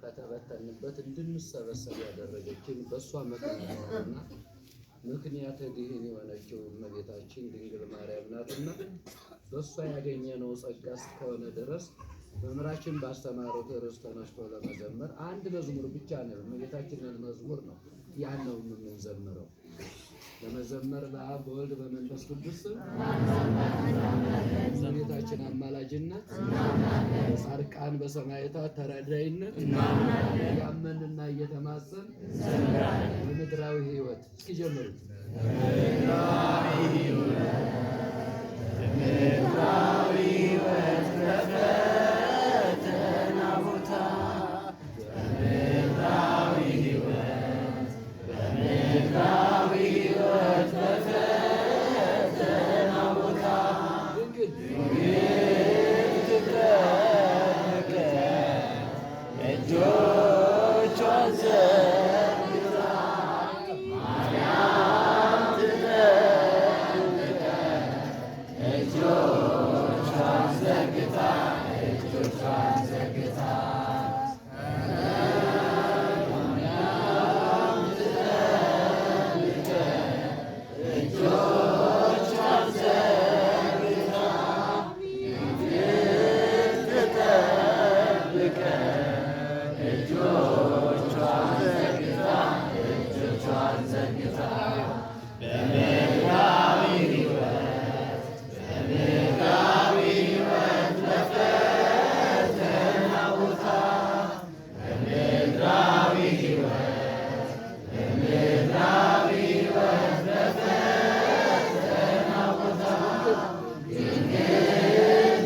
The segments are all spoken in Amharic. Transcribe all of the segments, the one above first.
ከተበተንበት እንድንሰበሰብ ያደረገችን በእሷ ምክንያት ነውና ምክንያተ ድኅን የሆነችው እመቤታችን ድንግል ማርያም ናትና በእሷ ያገኘነው ጸጋ እስከሆነ ድረስ መምህራችን ባስተማሩት ርዕስ ተነስቶ ለመዘመር አንድ መዝሙር ብቻ ነው። እመቤታችንን መዝሙር ነው፣ ያን ነው የምንዘምረው። ለመዘመር በአብ በወልድ በመንፈስ ቅዱስ እመቤታችን አማላጅነት በጻድቃን በሰማዕታት ተራዳኢነት ያመንና እየተማጸን በምድራዊ ሕይወት እስኪ ጀምሩት። ድንግል እጆቿን ዘርግታ ማርያም ትጠብቀን፣ እጆቿን ዘርግታ፣ እጆቿን ዘርግታ፣ ማርያም ትጠብቀን፣ እጆቿን ዘርግታ፣ ድንግል ትጠብቀን፣ እጆቿን ዘርግታ፣ እጆቿን ዘርግታ፣ በምድራዊ ሕይወት፣ በምድራዊ ሕይወት በፈተና ቦታ፣ በምድራዊ ሕይወት፣ በምድራዊ ሕይወት በፈተና ቦታ፣ ድንግል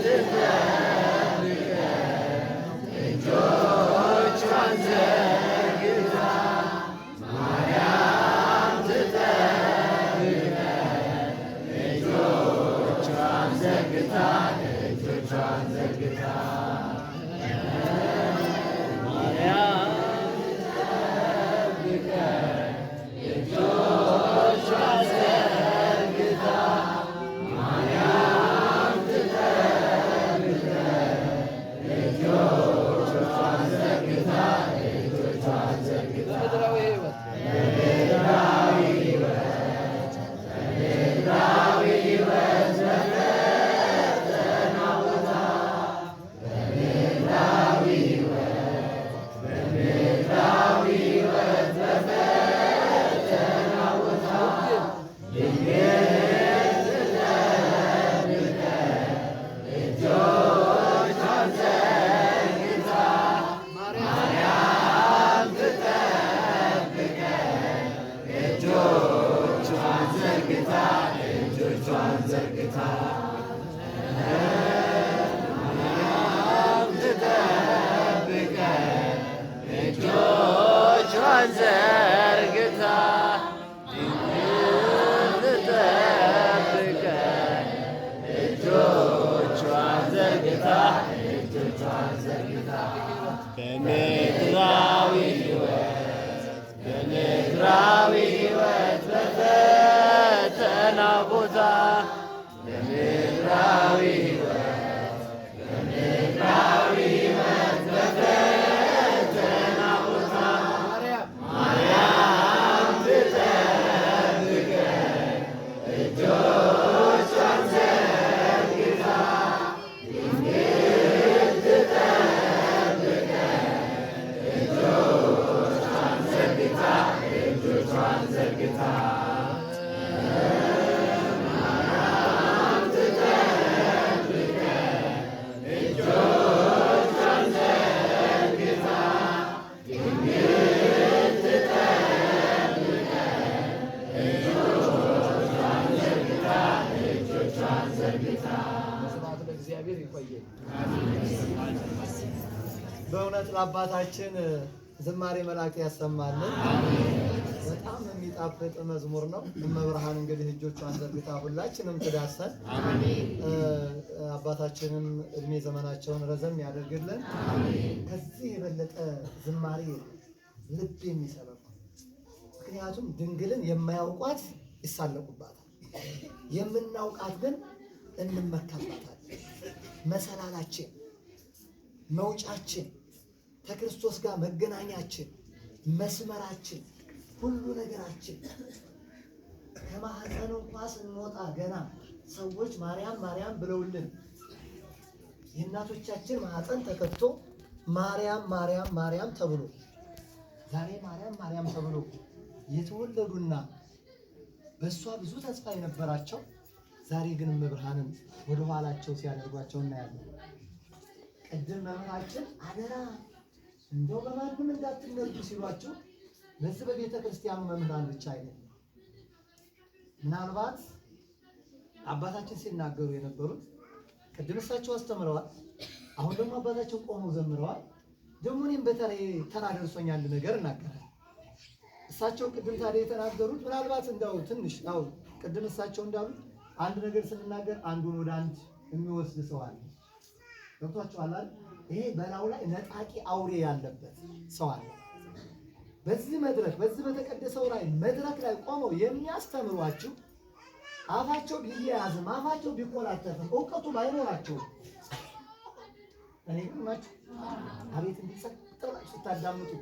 ትጠብቀን፣ እጆቿን ዘርግታ፣ ማርያም ትጠብቀን፣ እጆቿን ዘርግታ፣ እጆቿን ዘርግታ፣ ማርያም ትጠብቀን፣ እጆቿን ዘርግታ፣ ማርያም ትጠብቀን፣ እጆቿን ዘርግታ፣ እጆቿን ዘርግታ፣ በምድራዊ ሕይወት በምድራዊ ሕይወት፣ በምድራዊ ሕይወት በፈተና ቦታ፣ በምድራዊ ሕይወት፣ በምድራዊ ሕይወት በፈተና ቦታ፣ ድንግል ትጠብቀን፣ እጆቿን ዘርግታ፣ ማርያም ትጠብቀን፣ እጆቿን ዘርግታ፣ እጆቿን ዘርግታ፣ ማርያም ትጠብቀን፣ እጆቿን ዘርግታ፣ ድንግል ትጠብቀን፣ እጆቿን ዘርግታ፣ እጆቿን ዘርግታ፣ በምድራዊ ሕይወት፣ በምድራዊ ሕይወት በፈተና ቦታ፣ በምድራዊ ሕይወት፣ በምድራዊ ሕይወት በፈተና ቦታ፣ ማርያም ማርያም ትጠብቀን፣ እጆቿን ዘርግታ፣ ድንግል ትጠብቀን፣ እጆቿን ዘርግታ፣ እጆቿን ዘርግታ፣ ማርያም ትጠብቀን፣ እጆቿን ዘርግታ፣ ድንግል ትጠብቀን፣ እጆቿን ዘርግታ፣ እጆቿን ዘርግታ። ስብሐት ለእግዚአብሔር። ይቆየን። በእውነት ለአባታችን ዝማሬ መላእክት ያሰማልን። በጣም የሚጣፍጥ መዝሙር ነው። እመብርሃን እንግዲህ እጆቿን ዘርግታ ሁላችንም ትዳሰን። አባታችንም እድሜ ዘመናቸውን ረዘም ያደርግልን። ከዚህ የበለጠ ዝማሬ የለም፣ ልብ የሚሰበር ነው። ምክንያቱም ድንግልን የማያውቋት ይሳለቁባታል፣ የምናውቃት ግን እንመካባታለን። መሰላላችን፣ መውጫችን፣ ከክርስቶስ ጋር መገናኛችን፣ መስመራችን፣ ሁሉ ነገራችን ከማህፀን እንኳ ስንወጣ ገና ሰዎች ማርያም ማርያም ብለውልን የእናቶቻችን ማህፀን ተከፍቶ ማርያም ማርያም ማርያም ተብሎ ዛሬ ማርያም ማርያም ተብሎ የተወለዱና በእሷ ብዙ ተስፋ የነበራቸው ዛሬ ግን እመብርሃንን ወደ ኋላቸው ሲያደርጓቸው እናያለን። ቅድም መምህራችን አደራ እንደው በማንም እንዳትነዱ ሲሏቸው በዚህ በቤተ ክርስቲያኑ መምህራን ብቻ አይደለም። ምናልባት አባታችን ሲናገሩ የነበሩት ቅድም እሳቸው አስተምረዋል። አሁን ደግሞ አባታችን ቆመው ዘምረዋል። ደግሞ እኔም በተለይ ተራ ደርሶኝ አንድ ነገር እናገራለሁ። እሳቸው ቅድም ታዲያ የተናገሩት ምናልባት እንደው ትንሽ ያው ቅድም እሳቸው እንዳሉት አንድ ነገር ስንናገር አንዱን ወደ አንድ የሚወስድ ሰው አለ። ገብቷችኋል አይደል? ይሄ በላዩ ላይ ነጣቂ አውሬ ያለበት ሰው አለ። በዚህ መድረክ በዚህ በተቀደሰው ላይ መድረክ ላይ ቆመው የሚያስተምሯችሁ አፋቸው ቢያያዝም አፋቸው ቢኮላተፍም እውቀቱ ባይኖራቸውም እኔ ግን ናችሁ አቤት እንዲህ ጸጥ ብላችሁ ስታዳምጡ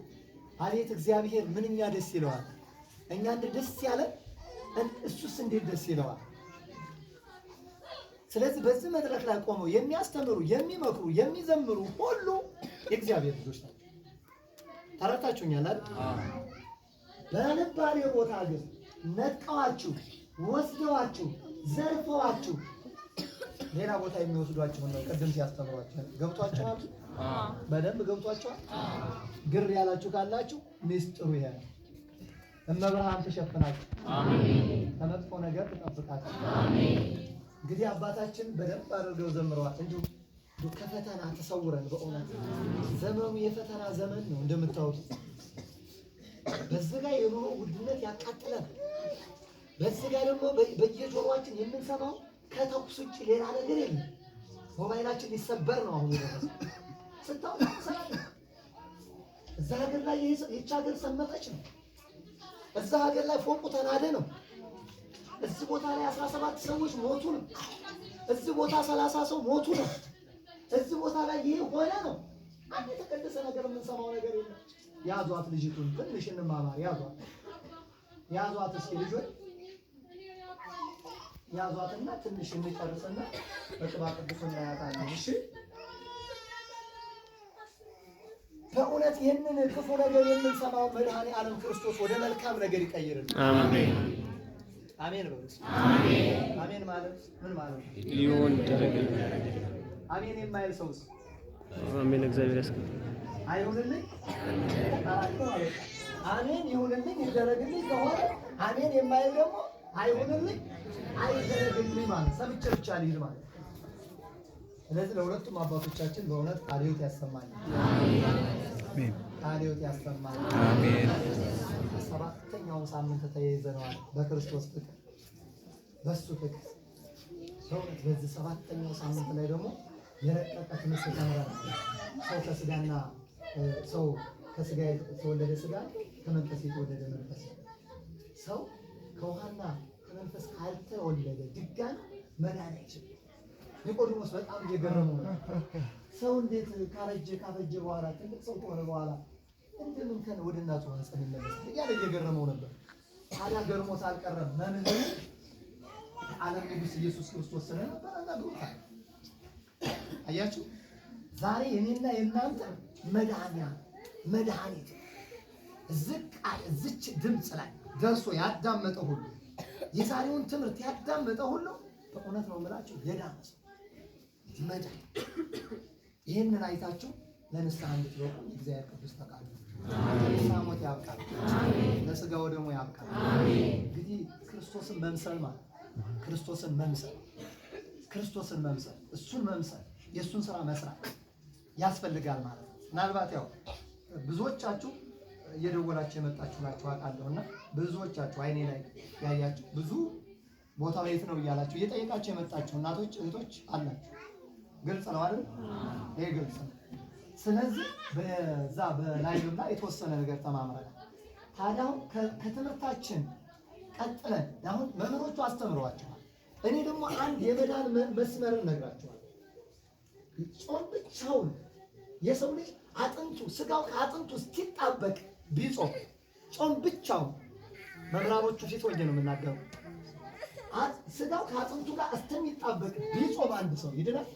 አቤት እግዚአብሔር ምንኛ ደስ ይለዋል። እኛ እንደ ደስ ያለ እሱስ እንዴት ደስ ይለዋል። ስለዚህ በዚህ መድረክ ላይ ቆመው የሚያስተምሩ፣ የሚመክሩ፣ የሚዘምሩ ሁሉ የእግዚአብሔር ልጆች ናቸው። ተረድታችሁኛል አይደል? በልባሌ ቦታ ግን ነጥቀዋችሁ፣ ወስደዋችሁ፣ ዘርፈዋችሁ ሌላ ቦታ የሚወስዷችሁ ነው። ቅድም ሲያስተምሯችሁ ገብቷችኋል? በደንብ ገብቷችኋል? ግር ያላችሁ ካላችሁ ሚስጥሩ ይሄ ነው። እመብርሃን ትሸፍናችሁ፣ ከመጥፎ ነገር ትጠብቃችሁ። እንግዲህ አባታችን በደንብ አድርገው ዘምረዋል። እንዲሁ ከፈተና ተሰውረን በእውነት ዘመኑ የፈተና ዘመን ነው እንደምታወጡት። በዚህ ጋር የኑሮ ውድነት ያቃጥለናል። በዚህ ጋር ደግሞ በየጆሮአችን የምንሰማው ከተኩስ ውጭ ሌላ ነገር የለም። ሞባይላችን ሊሰበር ነው አሁን የደረሰው። ስታውቁ ሰላም እዛ ሀገር ላይ ይህች ሀገር ሰመጠች ነው። እዛ ሀገር ላይ ፎቁ ተናደ ነው። እዚህ ቦታ ላይ 17 ሰዎች ሞቱ ነው። እዚህ ቦታ 30 ሰው ሞቱ ነው። እዚህ ቦታ ላይ ይሄ ሆነ ነው። አንድ የተቀደሰ ነገር የምንሰማው ነገር የለም። ያዟት ልጅቱን ትንሽ እንማማር። ያዟት ያዟት እስኪ ልጆች ያዟትና ትንሽ እንጨርስና በቅባ ቅዱስ እናያታለን። እሺ በእውነት ይህንን ክፉ ነገር የምንሰማው መድኃኔ ዓለም ክርስቶስ ወደ መልካም ነገር ይቀይርልን። አሜን። አሜን በሉ። አሜን ማለት ምን ማለት ነው? ይሁን ይደረግልን። አሜን የማይል ሰውስ አሜን። እግዚአብሔር ያስገ አይሁንልኝ አሜን ይሁንልኝ ይደረግልኝ ከሆነ አሜን የማይል ደግሞ አይሁንልኝ አይደረግልኝ ማለት ሰምቼ ብቻ ልሂድ ማለት። ስለዚህ ለሁለቱም አባቶቻችን በእውነት ቃለ ሕይወት ያሰማል። ቃለ ሕይወት ያሰማል። አሜን። ሰባተኛውን ሳምንት ተያይዘነዋል በክርስቶስ ፍቅር፣ በሱ ፍቅር። በእውነት በዚህ ሰባተኛው ሳምንት ላይ ደግሞ የረቀቀ ትምህርት ተምረናል። ሰው ከስጋና ሰው ከስጋ የተወለደ ስጋ ከመንፈስ የተወለደ መንፈስ። ሰው ከውሃና ከመንፈስ ካልተወለደ ድጋሚ መዳን አይችልም። ኒቆዲሞስ በጣም እየገረመው ነው። ሰው እንዴት ካረጀ ካፈጀ በኋላ ትልቅ ሰው ከሆነ በኋላ እንደምን ከን ወደ እናቱ ማህፀን ይመለሳል እያለ እየገረመው ነበር። ታዲያ ገርሞት አልቀረም። መምህሩ የዓለም ንጉሥ ኢየሱስ ክርስቶስ ስለነበረ ነግሮታል። አያችሁ፣ ዛሬ የኔና የእናንተ መዳኛ መድኃኒት እዚህ ቃል እዚች ድምፅ ላይ ደርሶ ያዳመጠ ሁሉ የዛሬውን ትምህርት ያዳመጠ ሁሉ በእውነት ነው የምላችሁ የዳነ ሰው መዳን። ይህንን አይታችሁ ለንስሐ እንድትበቁ የእግዚአብሔር ቅዱስ ፈቃዱ ነው። ለንስሐ ሞት ያብቃል፣ ለሥጋው ደግሞ ያብቃል። እንግዲህ ክርስቶስን መምሰል ማለት ክርስቶስን መምሰል ክርስቶስን መምሰል እሱን መምሰል የእሱን ስራ መስራት ያስፈልጋል ማለት ነው። ምናልባት ያው ብዙዎቻችሁ እየደወላችሁ የመጣችሁ ናችሁ አውቃለሁ። እና ብዙዎቻችሁ አይኔ ላይ ያያችሁ ብዙ ቦታው የት ነው እያላችሁ እየጠየቃችሁ የመጣችሁ እናቶች እህቶች አላችሁ። ግልጽ ነው አይደል? ይሄ ግልጽ ነው። ስለዚህ በዛ በላይቭም ላይ የተወሰነ ነገር ተማምረናል። ታዲያ አሁን ከትምህርታችን ቀጥለን አሁን መምህሮቹ አስተምረዋቸዋል። እኔ ደግሞ አንድ የመዳን መስመርን እነግራቸዋለሁ። ጾም ብቻውን የሰው ልጅ አጥንቱ ስጋው ከአጥንቱ እስኪጣበቅ ቢጾም ጾም ብቻውን መምህራኖቹ ፊት ሆኜ ነው የምናገረው። ስጋው ከአጥንቱ ጋር እስከሚጣበቅ ቢጾም አንድ ሰው ይድናል?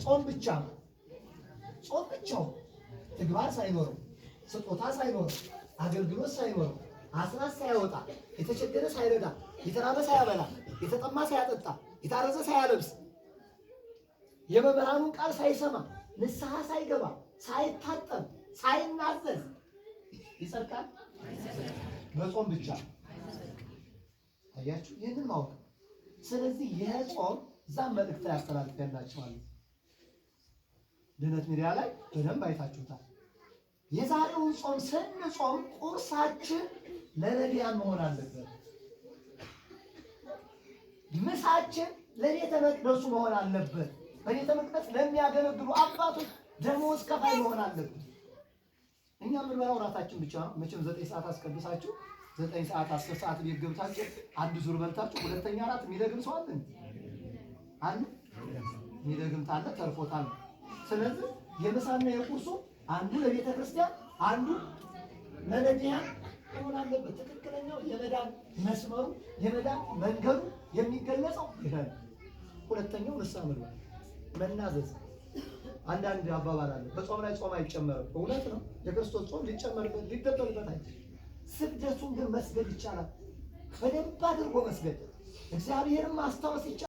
ጾም ብቻ ነው። ጾም ብቻው ተግባር ሳይኖረው፣ ስጦታ ሳይኖረው፣ አገልግሎት ሳይኖረው፣ አስራት ሳያወጣ፣ የተቸገረ ሳይረዳ፣ የተራበ ሳያበላ፣ የተጠማ ሳያጠጣ፣ የታረዘ ሳያለብስ፣ የመምህራኑን ቃል ሳይሰማ፣ ንስሐ ሳይገባ፣ ሳይታጠብ፣ ሳይናዘዝ ይጸድቃል? በጾም ብቻ። አያችሁ፣ ይህንን ማወቅ። ስለዚህ ይህ ጾም እዛም መልእክት ያስተላልፍላችኋል። ድነት ሚዲያ ላይ በደንብ አይታችሁታል። የዛሬውን ጾም ስንጾም ቁርሳችን ለነቢያን መሆን አለበት። ምሳችን ለቤተ መቅደሱ መሆን አለበት። በቤተ መቅደስ ለሚያገለግሉ አባቶች ደመወዝ ከፋይ መሆን አለበት። እኛ የምንበላው እራታችን ብቻ ነው። መቼም 9 ሰዓት አስቀድሳችሁ 9 ሰዓት 10 ሰዓት ቤት ገብታችሁ አንድ ዙር በልታችሁ ሁለተኛ እራት የሚደግም ሰው አለ አለ? የሚደግም ታለ ተርፎታል። ስለዚህ የምሳና የቁርሱ አንዱ ለቤተ ክርስቲያን አንዱ ለነቢያን መሆን አለበት። ትክክለኛው የመዳን መስመሩ የመዳን መንገዱ የሚገለጸው ይሄ ነው። ሁለተኛው ንስሐ መግባት መናዘዝ። አንዳንድ አባባል አለ፣ በጾም ላይ ጾም አይጨመርም። እውነት ነው። የክርስቶስ ጾም ሊጨመርበት ሊደበርበት አይችልም። ስግደቱን ግን መስገድ ይቻላል። በደንብ አድርጎ መስገድ፣ እግዚአብሔርን ማስታወስ ይቻላል።